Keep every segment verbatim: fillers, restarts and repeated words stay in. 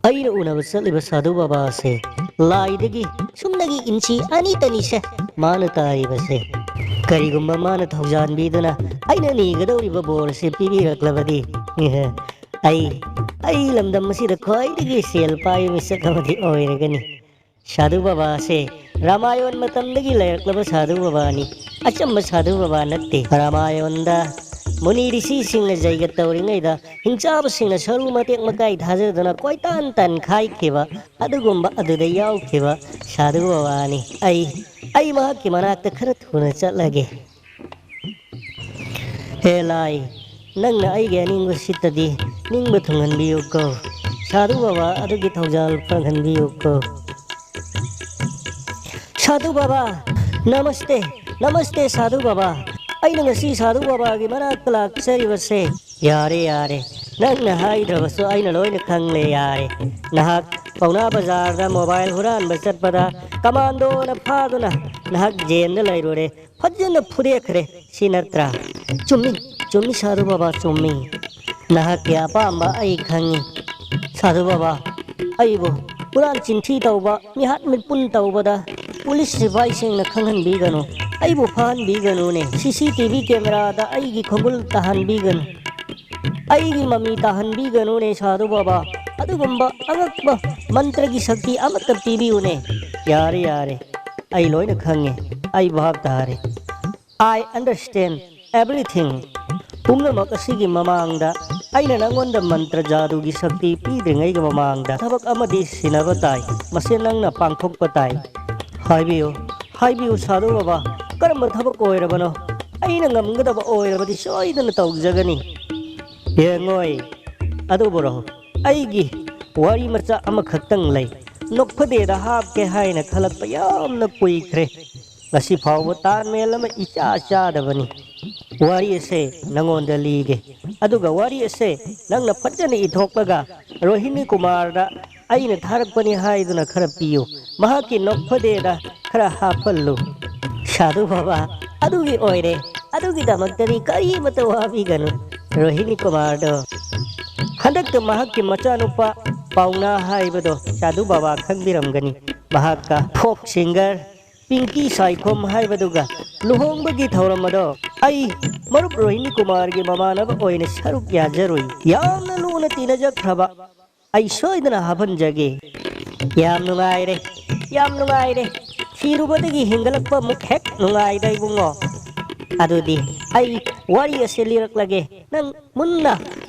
ꯑꯩꯅ ꯎꯅꯕ ꯆꯠꯂꯤꯕ ꯁꯥꯙꯨ ꯕꯕꯥ ꯑꯁꯦ ꯂꯥꯏꯗꯒꯤ ꯁꯨꯞꯅꯒꯤ ꯏꯟꯆꯤ ꯑꯅꯤꯇꯅꯤꯁꯦ ꯃꯥꯅ ꯇꯥꯔꯤꯕꯁꯦ꯫ ꯀꯔꯤꯒꯨꯝꯕ ꯃꯥꯅ ꯊꯧꯖꯥꯟꯕꯤꯗꯨꯅ ꯑꯩꯅ ꯅꯤꯒꯗꯧꯔꯤꯕ ꯕꯣꯔ ꯑꯁꯤ ꯄꯤꯕꯤꯔꯛꯂꯕꯗꯤ, ꯑꯩ, ꯑꯩ ꯂꯝꯗꯝ ꯑꯁꯤꯗ ꯈ꯭ꯋꯥꯏꯗꯒꯤ ꯁꯦꯜ ꯄꯥꯏꯕ ꯃꯤꯁꯛ ꯑꯃꯗꯤ ꯑꯣꯏꯔꯒꯅꯤ꯫ ꯁꯥꯙꯨ ꯕꯕꯥ ꯑꯁꯦ ꯔꯥꯃꯥꯌꯟ ꯃꯇꯝꯗꯒꯤ ꯂꯩꯔꯛꯂꯕ ꯁꯥꯙꯨ ꯕꯕꯥꯅꯤ꯫ ꯑꯆꯝꯕ ꯁꯥꯙꯨ ꯕꯕꯥ ꯅꯠꯇꯦ꯫ ꯔꯥꯃꯥꯌꯟꯗ ꯃꯨꯅꯤ ꯔꯤꯁꯤꯁꯤꯡꯅ ꯖꯩꯒ ꯇꯧꯔꯤꯉꯩꯗ ꯍꯤꯡꯆꯥꯕꯁꯤꯡꯅ ꯁꯔꯨ ꯃꯇꯦꯛ ꯃꯀꯥꯏ ꯊꯥꯖꯗꯨꯅ ꯀꯣꯏꯇꯥꯟ ꯇꯥꯟꯈꯥꯏꯈꯤꯕ ꯑꯗꯨꯒꯨꯝꯕ ꯑꯗꯨꯗ ꯌꯥꯎꯈꯤꯕ ꯁꯥꯙꯨ ꯕꯕꯥꯅꯤ꯫ ꯑꯩ, ꯑꯩ ꯃꯍꯥꯛꯀꯤ ꯃꯅꯥꯛꯇ ꯈꯔ ꯊꯨꯅ ꯆꯠꯂꯒꯦ꯫ ꯍꯦ ꯂꯥꯏ, ꯅꯪꯅ ꯑꯩꯒꯤ ꯑꯅꯤꯡꯕ ꯁꯤꯠꯇꯗꯤ ꯅꯤꯡꯕ ꯊꯨꯡꯍꯟꯕꯤꯌꯨꯀꯣ꯫ ꯁꯥꯙꯨ ꯕꯕꯥ ꯑꯗꯨꯒꯤ ꯊꯧꯖꯥꯜ ꯐꯪꯍꯟꯕꯤꯌꯨꯀꯣ꯫ ꯁꯥꯙꯨ ꯕꯕꯥ, ꯅꯃꯁꯇꯦ, ꯅꯃꯁꯇꯦ ꯁꯥꯙꯨ ꯕꯕꯥ꯫ ꯑꯩꯅ ꯉꯁꯤ ꯁꯥꯙꯨ ꯕꯕꯥꯒꯤ ꯃꯅꯥꯛꯇ ꯂꯥꯛꯆꯔꯤꯕꯁꯦ꯫ ꯌꯥꯔꯦ, ꯌꯥꯔꯦ, ꯅꯪꯅ ꯍꯥꯏꯗ꯭ꯔꯕꯁꯨ ꯑꯩꯅ ꯂꯣꯏꯅ ꯈꯪꯂꯦ, ꯌꯥꯔꯦ꯫ ꯅꯍꯥꯛ ꯄꯥꯎꯅꯥ ꯕꯖꯥꯔꯗ ꯃꯣꯕꯥꯏꯜ ꯍꯨꯔꯥꯟꯕ ꯆꯠꯄꯗ ꯀꯃꯥꯟꯗꯣꯅ ꯐꯥꯗꯨꯅ ꯅꯍꯥꯛ ꯖꯦꯟꯗ ꯂꯩꯔꯨꯔꯦ꯫ ꯐꯖꯅ ꯐꯨꯗꯦꯛꯈ꯭ꯔꯦ, ꯁꯤ ꯅꯠꯇ꯭ꯔꯥ? ꯆꯨꯝꯃꯤ, ꯆꯨꯝꯃꯤ ꯁꯥꯙꯨ ꯕꯕꯥ, ꯆꯨꯝꯃꯤ꯫ ꯅꯍꯥꯛꯀꯤ ꯑꯄꯥꯝꯕ ꯑꯩ ꯈꯪꯉꯤ꯫ ꯁꯥꯙꯨ ꯕꯕꯥ, ꯑꯩꯕꯨ ꯍꯨꯔꯥꯟ ꯆꯤꯟꯊꯤ ꯇꯧꯕ, ꯃꯤꯍꯥꯠ ꯃꯤꯄꯨꯟ ꯇꯧꯕꯗ ꯄꯨꯂꯤꯁ ꯁꯤꯐꯥꯏꯁꯤꯡꯅ ꯈꯪꯍꯟꯕꯤꯒꯅꯨ꯫ ꯑꯩꯕꯨ ꯐꯥꯍꯟꯕꯤꯒꯅꯨꯅꯦ꯫ ꯁꯤ ꯁꯤ ꯇꯤ ꯚꯤ ꯀꯦꯃꯦꯔꯥꯗ ꯑꯩꯒꯤ ꯈꯣꯡꯒꯨꯜ ꯇꯥꯍꯟꯕꯤꯒꯅꯨ꯫ ꯑꯩꯒꯤ ꯃꯃꯤ ꯇꯥꯍꯟꯕꯤꯒꯅꯨꯅꯦ ꯁꯥꯙꯨ ꯕꯕꯥ꯫ ꯑꯗꯨꯒꯨꯝꯕ ꯑꯉꯛꯄ ꯃꯟꯇ꯭ꯔꯒꯤ ꯁꯛꯇꯤ ꯑꯃꯠꯇ ꯄꯤꯕꯤꯌꯨꯅꯦ꯫ ꯌꯥꯔꯦ, ꯌꯥꯔꯦ꯫ ꯑꯩ ꯂꯣꯏꯅ ꯈꯪꯉꯦ꯫ ꯑꯩ ꯚꯥꯞ ꯇꯥꯔꯦ꯫ I understand everything꯫ ꯄꯨꯝꯅꯃꯛ ꯑꯁꯤꯒꯤ ꯃꯃꯥꯡꯗ ꯑꯩꯅ ꯅꯪꯉꯣꯟꯗ ꯃꯟꯇ꯭ꯔ ꯖꯥꯗꯨꯒꯤ ꯁꯛꯇꯤ ꯄꯤꯗ꯭ꯔꯤꯉꯩꯒꯤ ꯃꯃꯥꯡꯗ ꯊꯕꯛ ꯑꯃꯗꯤ ꯁꯤꯟꯅꯕ ꯇꯥꯏ꯫ ꯃꯁꯤ ꯅꯪꯅ ꯄꯥꯡꯊꯣꯛꯄ ꯇꯥꯏ꯫ ꯍꯥꯏꯕꯤꯌꯨ, ꯍꯥꯏꯕꯤꯌꯨ ꯁꯥꯙꯨ ꯕꯕꯥ, ꯀꯔꯝꯕ ꯊꯕꯛ ꯑꯣꯏꯔꯕꯅꯣ? ꯑꯩꯅ ꯉꯝꯒꯗꯕ ꯑꯣꯏꯔꯕꯗꯤ ꯁꯣꯏꯗꯅ ꯇꯧꯖꯒꯅꯤ꯫ ꯌꯦꯡꯉꯣꯏ, ꯑꯗꯨꯕꯨꯔꯣ, ꯑꯩꯒꯤ ꯋꯥꯔꯤ ꯃꯆꯥ ꯑꯃꯈꯛꯇꯪ ꯂꯩ꯫ ꯅꯣꯛꯐꯗꯦꯗ ꯍꯥꯞꯀꯦ ꯍꯥꯏꯅ ꯈꯜꯂꯛꯄ ꯌꯥꯝꯅ ꯀꯨꯏꯈ꯭ꯔꯦ꯫ ꯉꯁꯤ ꯐꯥꯎꯕ ꯇꯥꯟꯃꯦꯜ ꯑꯃ ꯏꯆꯥ ꯆꯥꯗꯕꯅꯤ꯫ ꯋꯥꯔꯤ ꯑꯁꯦ ꯅꯉꯣꯟꯗ ꯂꯤꯒꯦ꯫ ꯑꯗꯨꯒ ꯋꯥꯔꯤ ꯑꯁꯦ ꯅꯪꯅ ꯐꯖꯅ ꯏꯊꯣꯛꯂꯒ ꯔꯣꯍꯤꯅꯤ ꯀꯨꯃꯥꯔꯗ ꯑꯩꯅ ꯊꯥꯔꯛꯄꯅꯤ ꯍꯥꯏꯗꯨꯅ ꯈꯔ ꯄꯤꯌꯨ꯫ ꯃꯍꯥꯛꯀꯤ ꯅꯣꯛꯐꯗꯦꯗ ꯈꯔ ꯍꯥꯞꯍꯜꯂꯨ꯫ ꯁꯥꯙꯨ ꯕꯕꯥ, ꯑꯗꯨꯒꯤ ꯑꯣꯏꯔꯦ꯫ ꯑꯗꯨꯒꯤꯗꯃꯛꯇꯗꯤ ꯀꯔꯤꯃꯇ ꯋꯥꯕꯤꯒꯅꯨ꯫ ꯔꯣꯍꯤꯅꯤ ꯀꯨꯃꯥꯔꯗꯣ ꯍꯟꯗꯛꯇ ꯃꯍꯥꯛꯀꯤ ꯃꯆꯥꯅꯨꯄꯥ ꯄꯥꯎꯅꯥ ꯍꯥꯏꯕꯗꯣ ꯁꯥꯙꯨ ꯕꯕꯥ ꯈꯪꯕꯤꯔꯝꯒꯅꯤ꯫ ꯃꯍꯥꯛꯀ ꯐꯣꯛ ꯁꯤꯡꯒꯔ ꯄꯤꯡꯀꯤ ꯁꯥꯏꯈꯣꯝ ꯍꯥꯏꯕꯗꯨꯒ ꯂꯨꯍꯣꯡꯕꯒꯤ ꯊꯧꯔꯝ ꯑꯗꯣ ꯑꯩ ꯃꯔꯨꯞ ꯔꯣꯍꯤꯅꯤ ꯀꯨꯃꯥꯔꯒꯤ ꯃꯃꯥꯟꯅꯕ ꯑꯣꯏꯅ ꯁꯔꯨꯛ ꯌꯥꯖꯔꯨꯏ꯫ ꯌꯥꯝꯅ ꯂꯨꯅ ꯇꯤꯟꯅꯖꯈ꯭ꯔꯕ ꯑꯩ ꯁꯣꯏꯗꯅ ꯍꯥꯞꯍꯟꯖꯒꯦ꯫ ꯌꯥꯝ ꯅꯨꯡꯉꯥꯏꯔꯦ, ꯌꯥꯝ ꯅꯨꯡꯉꯥꯏꯔꯦ꯫ ꯊꯤꯔꯨꯕꯗꯒꯤ ꯍꯦꯟꯒꯠꯂꯛꯄ ꯑꯃꯨꯛ ꯍꯦꯛ ꯅꯨꯡꯉꯥꯏꯗ ꯏꯕꯨꯡꯉꯣ꯫ ꯑꯗꯨꯗꯤ ꯑꯩ ꯋꯥꯔꯤ ꯑꯁꯤ ꯂꯤꯔꯛꯂꯒꯦ, ꯅꯪ ꯃꯨꯟꯅ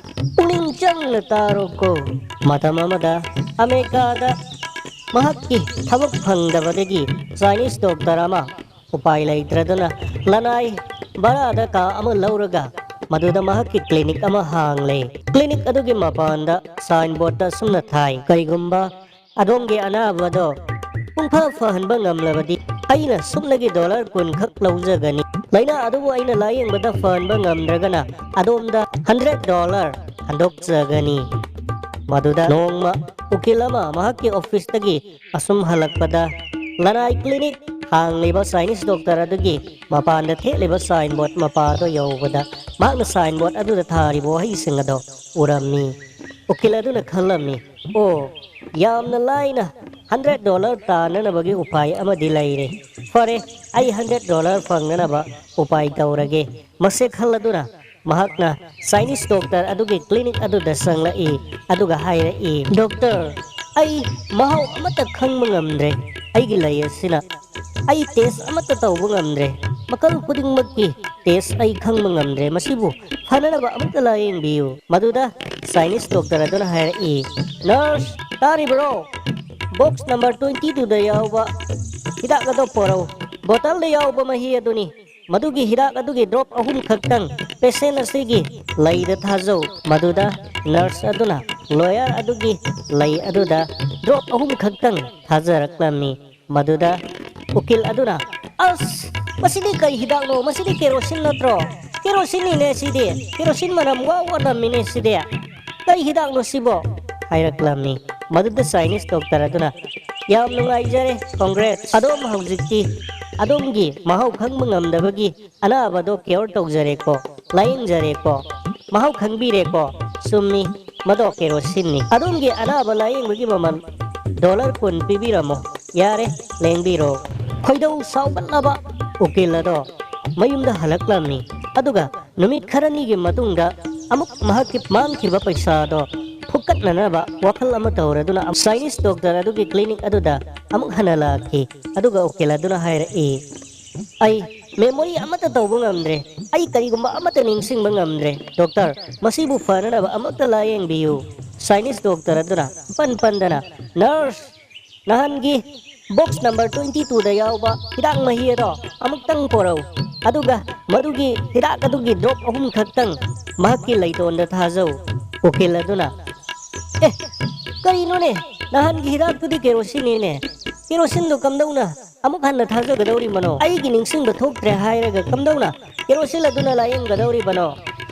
ꯄꯨꯛꯅꯤꯡ ꯆꯪꯅ ꯇꯥꯔꯣꯀꯣ꯫ ꯃꯇꯝ ꯑꯃꯗ ꯑꯃꯦꯔꯤꯀꯥꯗ ꯃꯍꯥꯛꯀꯤ ꯊꯕꯛ ꯐꯪꯗꯕꯗꯒꯤ ꯆꯥꯏꯅꯤꯁ ꯗꯣꯛꯇꯔ ꯑꯃ ꯎꯄꯥꯏ ꯂꯩꯇ꯭ꯔꯗꯨꯅ ꯂꯅꯥꯏ ꯚꯔꯥꯗ ꯀꯥ ꯑꯃ ꯂꯧꯔꯒ ꯃꯗꯨꯗ ꯃꯍꯥꯛꯀꯤ ꯀ꯭ꯂꯤꯅꯤꯛ ꯑꯃ ꯍꯥꯡꯂꯦ꯫ ꯀ꯭ꯂꯤꯅꯤꯛ ꯑꯗꯨꯒꯤ ꯃꯄꯥꯟꯗ ꯁꯥꯏꯟ ꯕꯣꯔꯗꯇ ꯑꯁꯨꯝꯅ ꯊꯥꯏ, "ꯀꯔꯤꯒꯨꯝꯕ ꯑꯗꯣꯝꯒꯤ ꯑꯅꯥꯕꯗꯣ ꯄꯨꯡꯐ ꯐꯍꯟꯕ ꯉꯝꯂꯕꯗꯤ ꯑꯩꯅ ꯁꯨꯞꯅꯒꯤ ꯗꯣꯂꯔ ꯀꯨꯟ ꯈꯛ ꯂꯧꯖꯒꯅꯤ꯫ ꯂꯥꯏꯅꯥ ꯑꯗꯨꯕꯨ ꯑꯩꯅ ꯂꯥꯌꯦꯡꯕꯗ ꯐꯍꯟꯕ ꯉꯝꯗ꯭ꯔꯒꯅ ꯑꯗꯣꯝꯗ ꯍꯟꯗ꯭ꯔꯦꯠ ꯗꯣꯂꯔ ꯍꯟꯗꯣꯛꯆꯒꯅꯤ"꯫ ꯃꯗꯨꯗ ꯅꯣꯡꯃ ꯎꯀꯤꯜ ꯑꯃ ꯃꯍꯥꯛꯀꯤ ꯑꯣꯐꯤꯁꯇꯒꯤ ꯑꯁꯨꯝ ꯍꯜꯂꯛꯄꯗ ꯂꯅꯥꯏ ꯀ꯭ꯂꯤꯅꯤꯛ ꯍꯥꯡꯂꯤꯕ ꯆꯥꯏꯅꯤꯁ ꯗꯣꯛꯇꯔ ꯑꯗꯨꯒꯤ ꯃꯄꯥꯟꯗ ꯊꯦꯠꯂꯤꯕ ꯁꯥꯏꯟ ꯕꯣꯔꯗ ꯃꯄꯥ ꯑꯗꯨ ꯌꯧꯕꯗ ꯃꯍꯥꯛꯅ ꯁꯥꯏꯟ ꯕꯣꯔꯗ ꯑꯗꯨꯗ ꯊꯥꯔꯤꯕ ꯋꯥꯍꯩꯁꯤꯡ ꯑꯗꯣ ꯎꯔꯝꯃꯤ꯫ ꯎꯀꯤꯜ ꯑꯗꯨꯅ ꯈꯜꯂꯝꯃꯤ, "ꯑꯣ, ꯌꯥꯝꯅ ꯂꯥꯏꯅ ꯍꯟꯗ꯭ꯔꯦꯠ ꯗꯣꯂꯔ ꯇꯥꯅꯅꯕꯒꯤ ꯎꯄꯥꯏ ꯑꯃꯗꯤ ꯂꯩꯔꯦ꯫ ꯐꯔꯦ, ꯑꯩ ꯍꯟꯗ꯭ꯔꯦꯠ ꯗꯣꯂꯔ ꯐꯪꯅꯅꯕ ꯎꯄꯥꯏ ꯇꯧꯔꯒꯦ"꯫ ꯃꯁꯦ ꯈꯜꯂꯗꯨꯅ ꯃꯍꯥꯛꯅ ꯆꯥꯏꯅꯤꯁ ꯗꯣꯛꯇꯔ ꯑꯗꯨꯒꯤ ꯀ꯭ꯂꯤꯅꯤꯛ ꯑꯗꯨꯗ ꯆꯪꯂꯛꯏ, ꯑꯗꯨꯒ ꯍꯥꯏꯔꯛꯏ, "ꯗꯣꯛꯇꯔ, ꯑꯩ ꯃꯍꯥꯎ ꯑꯃꯠꯇ ꯈꯪꯕ ꯉꯝꯗ꯭ꯔꯦ꯫ ꯑꯩꯒꯤ ꯂꯩ ꯑꯁꯤꯅ ꯑꯩ ꯇꯦꯁ ꯑꯃꯠꯇ ꯇꯧꯕ ꯉꯝꯗ꯭ꯔꯦ꯫ ꯃꯈꯜ ꯈꯨꯗꯤꯡꯃꯛꯀꯤ ꯇꯦꯁ ꯑꯩ ꯈꯪꯕ ꯉꯝꯗ꯭ꯔꯦ꯫ ꯃꯁꯤꯕꯨ ꯐꯅꯅꯕ ꯑꯃꯨꯛꯇ ꯂꯥꯌꯦꯡꯕꯤꯌꯨ"꯫ ꯃꯗꯨꯗ ꯆꯥꯏꯅꯤꯁ ꯗꯣꯛꯇꯔ ꯑꯗꯨꯅ ꯍꯥꯏꯔꯛꯏ, "ꯅꯔꯁ, ꯇꯥꯔꯤꯕ꯭ꯔꯣ? ꯕꯣꯛꯁ ꯅꯝꯕꯔ ꯇ꯭ꯋꯦꯟꯇꯤ ꯇꯨꯗ ꯌꯥꯎꯕ ꯍꯤꯗꯥꯛ ꯑꯗꯣ ꯄꯣꯔꯛꯎ꯫ ꯕꯣꯇꯜꯗ ꯌꯥꯎꯕ ꯃꯍꯤ ꯑꯗꯨꯅꯤ꯫ ꯃꯗꯨꯒꯤ ꯍꯤꯗꯥꯛ ꯑꯗꯨꯒꯤ ꯗ꯭ꯔꯣꯞ ꯑꯍꯨꯝ ꯈꯛꯇꯪ ꯄꯦꯁꯦꯟ ꯑꯁꯤꯒꯤ ꯂꯩꯗ ꯊꯥꯖꯧ"꯫ ꯃꯗꯨꯗ ꯅꯔꯁ ꯑꯗꯨꯅ ꯂꯣꯌꯔ ꯑꯗꯨꯒꯤ ꯂꯩ ꯑꯗꯨꯗ ꯗ꯭ꯔꯣꯞ ꯑꯍꯨꯝ ꯈꯛꯇꯪ ꯊꯥꯖꯔꯛꯂꯝꯃꯤ꯫ ꯃꯗꯨꯗ ꯎꯀꯤꯜ ꯑꯗꯨꯅ, "ꯑꯁ, ꯃꯁꯤꯗꯤ ꯀꯩ ꯍꯤꯗꯥꯛꯅꯣ? ꯃꯁꯤꯗꯤ ꯀꯦꯔꯣꯁꯤꯟ ꯅꯠꯇ꯭ꯔꯣ? ꯀꯦꯔꯣꯁꯤꯟꯅꯤꯅꯦ ꯁꯤꯗꯤ꯫ ꯀꯦꯔꯣꯁꯤꯟ ꯃꯅꯝ ꯋꯥ ꯋꯥ ꯅꯝꯃꯤꯅꯦ ꯁꯤꯗꯤ꯫ ꯀꯩ ꯍꯤꯗꯥꯛꯅꯣ ꯁꯤꯕꯣ?" ꯍꯥꯏꯔꯛꯂꯝꯃꯤ꯫ ꯃꯗꯨꯗ ꯆꯥꯏꯅꯤꯁ ꯗꯣꯛꯇꯔ ꯑꯗꯨꯅ, "ꯌꯥꯝ ꯅꯨꯡꯉꯥꯏꯖꯔꯦ, ꯀꯣꯡꯒ꯭ꯔꯦꯠꯁ꯫ ꯑꯗꯣꯝ ꯍꯧꯖꯤꯛꯇꯤ ꯑꯗꯣꯝꯒꯤ ꯃꯍꯥꯎ ꯈꯪꯕ ꯉꯝꯗꯕꯒꯤ ꯑꯅꯥꯕꯗꯣ ꯀ꯭ꯌꯣꯔ ꯇꯧꯖꯔꯦꯀꯣ, ꯂꯥꯌꯦꯡꯖꯔꯦꯀꯣ, ꯃꯍꯥꯎ ꯈꯪꯕꯤꯔꯦꯀꯣ꯫ ꯆꯨꯝꯃꯤ, ꯃꯗꯣ ꯀꯦꯔꯣꯁꯤꯟꯅꯤ꯫ ꯑꯗꯣꯝꯒꯤ ꯑꯅꯥꯕ ꯂꯥꯌꯦꯡꯕꯒꯤ ꯃꯃꯜ ꯗꯣꯂꯔ ꯀꯨꯟ ꯄꯤꯕꯤꯔꯝꯃꯣ꯫ ꯌꯥꯔꯦ, ꯂꯦꯡꯕꯤꯔꯣ꯫ ꯈꯣꯏꯗꯧ ꯁꯥꯎꯒꯠꯂꯕ ꯎꯀꯤꯜ ꯑꯗꯣ ꯃꯌꯨꯝꯗ ꯍꯜꯂꯛꯂꯝꯃꯤ꯫ ꯑꯗꯨꯒ ꯅꯨꯃꯤꯠ ꯈꯔꯅꯤꯒꯤ ꯃꯇꯨꯡꯗ ꯑꯃꯨꯛ ꯃꯍꯥꯛꯀꯤ ꯃꯥꯡꯈꯤꯕ ꯄꯩꯁꯥꯗꯣ ꯐꯨꯀꯠꯅꯅꯕ ꯋꯥꯈꯜ ꯑꯃ ꯇꯧꯔꯗꯨꯅ ꯆꯥꯏꯅꯤꯁ ꯗꯣꯛꯇꯔ ꯑꯗꯨꯒꯤ ꯀ꯭ꯂꯤꯅꯤꯛ ꯑꯗꯨꯗ ꯑꯃꯨꯛ ꯍꯟꯅ ꯂꯥꯛꯈꯤ꯫ ꯑꯗꯨꯒ ꯎꯀꯤꯜ ꯑꯗꯨꯅ ꯍꯥꯏꯔꯛꯏ, "ꯑꯩ ꯃꯦꯃꯣꯔꯤ ꯑꯃꯠꯇ ꯇꯧꯕ ꯉꯝꯗ꯭ꯔꯦ꯫ ꯑꯩ ꯀꯔꯤꯒꯨꯝꯕ ꯑꯃꯠꯇ ꯅꯤꯡꯁꯤꯡꯕ ꯉꯝꯗ꯭ꯔꯦ꯫ ꯗꯣꯛꯇꯔ, ꯃꯁꯤꯕꯨ ꯐꯅꯅꯕ ꯑꯃꯨꯛꯇ ꯂꯥꯌꯦꯡꯕꯤꯌꯨ꯫" ꯆꯥꯏꯅꯤꯁ ꯗꯣꯛꯇꯔ ꯑꯗꯨꯅ ꯏꯄꯟ ꯄꯟꯗꯅ, "ꯅꯔꯁ, ꯅꯍꯥꯟꯒꯤ ꯕꯣꯛꯁ ꯅꯝꯕꯔ ꯇ꯭ꯋꯦꯟꯇꯤ ꯇꯨꯗ ꯌꯥꯎꯕ ꯍꯤꯗꯥꯛ ꯃꯍꯤ ꯑꯗꯣ ꯑꯃꯨꯛꯇꯪ ꯄꯣꯔꯛꯎ꯫ ꯑꯗꯨꯒ ꯃꯗꯨꯒꯤ ꯍꯤꯗꯥꯛ ꯑꯗꯨꯒꯤ ꯗ꯭ꯔꯣꯞ ꯑꯍꯨꯝ ꯈꯛꯇꯪ ꯃꯍꯥꯛꯀꯤ ꯂꯩꯇꯣꯟꯗ ꯊꯥꯖꯧ꯫" ꯎꯀꯤꯜ ꯑꯗꯨꯅ, "ꯑꯦ, ꯀꯔꯤꯅꯣꯅꯦ? ꯅꯍꯥꯟꯒꯤ ꯍꯤꯗꯥꯛꯇꯨꯗꯤ ꯀꯦꯔꯣꯁꯤꯟꯅꯤꯅꯦ꯫ ꯀꯦꯔꯣꯁꯤꯟꯗꯨ ꯀꯝꯗꯧꯅ ꯑꯃꯨꯛ ꯍꯟꯅ ꯊꯥꯖꯒꯗꯧꯔꯤꯕꯅꯣ? ꯑꯩꯒꯤ ꯅꯤꯡꯁꯤꯡꯕ ꯊꯣꯛꯇ꯭ꯔꯦ ꯍꯥꯏꯔꯒ ꯀꯝꯗꯧꯅ ꯀꯦꯔꯣꯁꯤꯟ ꯑꯗꯨꯅ ꯂꯥꯌꯦꯡꯒꯗꯧꯔꯤꯕꯅꯣ?"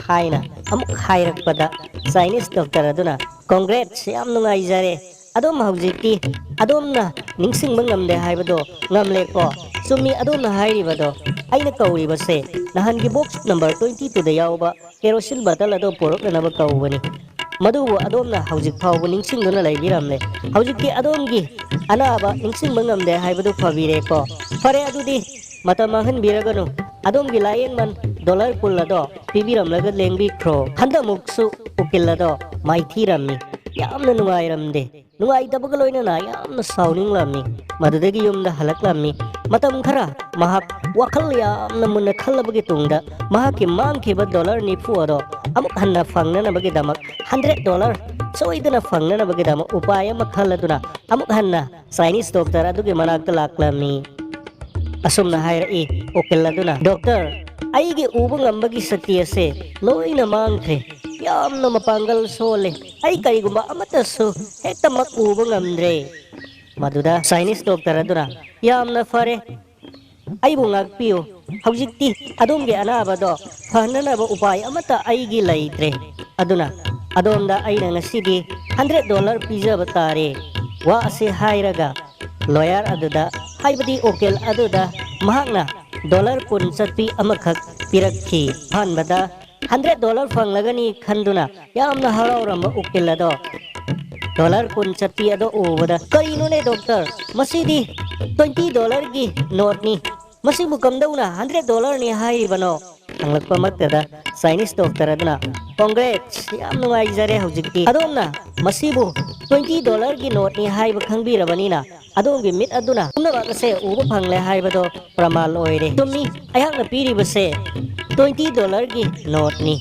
ꯍꯥꯏꯅ ꯑꯃꯨꯛ ꯍꯥꯏꯔꯛꯄꯗ ꯆꯥꯏꯅꯤꯁ ꯗꯣꯛꯇꯔ ꯑꯗꯨꯅ, "ꯀꯣꯡꯒ꯭ꯔꯦꯠꯁ, ꯌꯥꯝ ꯅꯨꯡꯉꯥꯏꯖꯔꯦ꯫ ꯑꯗꯣꯝ ꯍꯧꯖꯤꯛꯇꯤ ꯑꯗꯣꯝꯅ ꯅꯤꯡꯁꯤꯡꯕ ꯉꯝꯗꯦ ꯍꯥꯏꯕꯗꯣ ꯉꯝꯂꯦꯀꯣ? ꯆꯨꯝꯃꯤ, ꯑꯗꯣꯝꯅ ꯍꯥꯏꯔꯤꯕꯗꯣ꯫ ꯑꯩꯅ ꯀꯧꯔꯤꯕꯁꯦ ꯅꯍꯥꯟꯒꯤ ꯕꯣꯛꯁ ꯅꯝꯕꯔ ꯇ꯭ꯋꯦꯟꯇꯤ ꯇꯨꯗ ꯌꯥꯎꯕ ꯀꯦꯔꯣꯁꯤꯟ ꯕꯇꯜ ꯑꯗꯣ ꯄꯨꯔꯛꯅꯅꯕ ꯀꯧꯕꯅꯤ꯫ ꯃꯗꯨꯕꯨ ꯑꯗꯣꯝꯅ ꯍꯧꯖꯤꯛ ꯐꯥꯎꯕ ꯅꯤꯡꯁꯤꯡꯗꯨꯅ ꯂꯩꯕꯤꯔꯝꯂꯦ꯫ ꯍꯧꯖꯤꯛꯇꯤ ꯑꯗꯣꯝꯒꯤ ꯑꯅꯥꯕ ꯅꯤꯡꯁꯤꯡꯕ ꯉꯝꯗꯦ ꯍꯥꯏꯕꯗꯨ ꯐꯕꯤꯔꯦꯀꯣ? ꯐꯔꯦ, ꯑꯗꯨꯗꯤ ꯃꯇꯝ ꯃꯥꯡꯍꯟꯕꯤꯔꯒꯅꯨ꯫ ꯑꯗꯣꯝꯒꯤ ꯂꯥꯌꯦꯡꯃꯟ ꯗꯣꯂꯔ ꯀꯨꯟ ꯑꯗꯣ ꯄꯤꯕꯤꯔꯝꯂꯒ ꯂꯦꯡꯕꯤꯈ꯭ꯔꯣ꯫" ꯍꯟꯗꯛꯃꯨꯛꯁꯨ ꯎꯀꯤꯜ ꯑꯗꯣ ꯃꯥꯏꯊꯤꯔꯝꯃꯤ꯫ ꯌꯥꯝꯅ ꯅꯨꯡꯉꯥꯏꯔꯝꯗꯦ꯫ ꯅꯨꯡꯉꯥꯏꯇꯕꯒ ꯂꯣꯏꯅꯅ ꯌꯥꯝꯅ ꯁꯥꯎꯅꯤꯡꯂꯝꯃꯤ꯫ ꯃꯗꯨꯗꯒꯤ ꯌꯨꯝꯗ ꯍꯜꯂꯛꯂꯝꯃꯤ꯫ ꯃꯇꯝ ꯈꯔ ꯃꯍꯥꯛ ꯋꯥꯈꯜ ꯌꯥꯝꯅ ꯃꯨꯟꯅ ꯈꯜꯂꯕꯒꯤ ꯇꯨꯡꯗ ꯃꯍꯥꯛꯀꯤ ꯃꯥꯡꯈꯤꯕ ꯗꯣꯂꯔ ꯅꯤꯐꯨ ꯑꯗꯣ ꯑꯃꯨꯛ ꯍꯟꯅ ꯐꯪꯅꯅꯕꯒꯤꯗꯃꯛ, ꯍꯟꯗ꯭ꯔꯦꯠ ꯗꯣꯂꯔ ꯁꯣꯏꯗꯅ ꯐꯪꯅꯅꯕꯒꯤꯗꯃꯛ ꯎꯄꯥꯏ ꯑꯃ ꯈꯜꯂꯗꯨꯅ ꯑꯃꯨꯛ ꯍꯟꯅ ꯆꯥꯏꯅꯤꯁ ꯗꯣꯛꯇꯔ ꯑꯗꯨꯒꯤ ꯃꯅꯥꯛꯇ ꯂꯥꯛꯂꯝꯃꯤ꯫ ꯑꯁꯨꯝꯅ ꯍꯥꯏꯔꯛꯏ ꯎꯀꯤꯜ ꯑꯗꯨꯅ, "ꯗꯣꯛꯇꯔ, ꯑꯩꯒꯤ ꯎꯕ ꯉꯝꯕꯒꯤ ꯁꯛꯇꯤ ꯑꯁꯦ ꯂꯣꯏꯅ ꯃꯥꯡꯈ꯭ꯔꯦ꯫ ꯌꯥꯝꯅ ꯃꯄꯥꯡꯒꯜ ꯁꯣꯜꯂꯦ꯫ ꯑꯩ ꯀꯔꯤꯒꯨꯝꯕ ꯑꯃꯠꯇꯁꯨ ꯍꯦꯛꯇꯃꯛ ꯎꯕ ꯉꯝꯗ꯭ꯔꯦ꯫" ꯃꯗꯨꯗ ꯆꯥꯏꯅꯤꯁ ꯗꯣꯛꯇꯔ ꯑꯗꯨꯅ, "ꯌꯥꯝꯅ ꯐꯔꯦ, ꯑꯩꯕꯨ ꯉꯥꯛꯄꯤꯌꯨ꯫ ꯍꯧꯖꯤꯛꯇꯤ ꯑꯗꯣꯝꯒꯤ ꯑꯅꯥꯕꯗꯣ ꯐꯍꯟꯅꯅꯕ ꯎꯄꯥꯏ ꯑꯃꯠꯇ ꯑꯩꯒꯤ ꯂꯩꯇ꯭ꯔꯦ꯫ ꯑꯗꯨꯅ ꯑꯗꯣꯝꯗ ꯑꯩꯅ ꯉꯁꯤꯗꯤ ꯍꯟꯗ꯭ꯔꯦꯠ ꯗꯣꯂꯔ ꯄꯤꯖꯕ ꯇꯥꯔꯦ꯫" ꯋꯥ ꯑꯁꯤ ꯍꯥꯏꯔꯒ ꯂꯣꯌꯔ ꯑꯗꯨꯗ, ꯍꯥꯏꯕꯗꯤ ꯎꯀꯤꯜ ꯑꯗꯨꯗ ꯃꯍꯥꯛꯅ ꯗꯣꯂꯔ ꯀꯨꯟ ꯆꯠꯄꯤ ꯑꯃꯈꯛ ꯄꯤꯔꯛꯈꯤ꯫ ꯑꯍꯥꯟꯕꯗ ꯍꯟꯗ꯭ꯔꯦꯠ ꯗꯣꯂꯔ ꯐꯪꯂꯒꯅꯤ ꯈꯟꯗꯨꯅ ꯌꯥꯝꯅ ꯍꯔꯥꯎꯔꯝꯕ ꯎꯀꯤꯜ ꯑꯗꯣ ꯗꯣꯂꯔ ꯀꯨꯟ ꯆꯠꯄꯤ ꯑꯗꯣ ꯎꯕꯗ, "ꯀꯔꯤꯅꯣꯅꯦ ꯗꯣꯛꯇꯔ, ꯃꯁꯤꯗꯤ ꯇ꯭ꯋꯦꯟꯇꯤ ꯗꯣꯂꯔꯒꯤ ꯅꯣꯠꯅꯤ, ꯃꯁꯤꯕꯨ ꯀꯝꯗꯧꯅ ꯍꯟꯗ꯭ꯔꯦꯠ ꯗꯣꯂꯔꯅꯤ ꯍꯥꯏꯔꯤꯕꯅꯣ?" ꯍꯪꯂꯛꯄꯃꯛꯇꯗ ꯆꯥꯏꯅꯤꯁ ꯗꯣꯛꯇꯔ ꯑꯗꯨꯅ, "ꯀꯣꯡꯒ꯭ꯔꯦꯠꯁ, ꯌꯥꯝ ꯅꯨꯡꯉꯥꯏꯖꯔꯦ꯫ ꯍꯧꯖꯤꯛꯇꯤ ꯑꯗꯣꯝꯅ ꯃꯁꯤꯕꯨ ꯇ꯭ꯋꯦꯟꯇꯤ ꯗꯣꯂꯔꯒꯤ ꯅꯣꯠꯅꯤ ꯍꯥꯏꯕ ꯈꯪꯕꯤꯔꯕꯅꯤꯅ ꯑꯗꯣꯝꯒꯤ ꯃꯤꯠ ꯑꯗꯨꯅ ꯄꯨꯝꯅꯃꯛ ꯑꯁꯦ ꯎꯕ ꯐꯪꯂꯦ ꯍꯥꯏꯕꯗꯣ ꯄ꯭ꯔꯃꯥꯟ ꯑꯣꯏꯔꯦ꯫ ꯆꯨꯝꯃꯤ, ꯑꯩꯍꯥꯛꯅ ꯄꯤꯔꯤꯕꯁꯦ ꯇ꯭ꯋꯦꯟꯇꯤ ꯗꯣꯂꯔꯒꯤ ꯅꯣꯠꯅꯤ꯫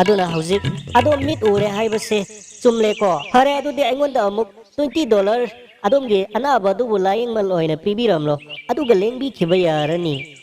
ꯑꯗꯨꯅ ꯍꯧꯖꯤꯛ ꯑꯗꯣꯝ ꯃꯤꯠ ꯎꯔꯦ ꯍꯥꯏꯕꯁꯦ ꯆꯨꯝꯂꯦꯀꯣ? ꯐꯔꯦ, ꯑꯗꯨꯗꯤ ꯑꯩꯉꯣꯟꯗ ꯑꯃꯨꯛ ꯇ꯭ꯋꯦꯟꯇꯤ ꯗꯣꯂꯔ ꯑꯗꯣꯝꯒꯤ ꯑꯅꯥꯕ ꯑꯗꯨꯕꯨ ꯂꯥꯌꯦꯡꯃꯜ ꯑꯣꯏꯅ ꯄꯤꯕꯤꯔꯝꯂꯣ, ꯑꯗꯨꯒ ꯂꯦꯡꯕꯤꯈꯤꯕ ꯌꯥꯔꯅꯤ꯫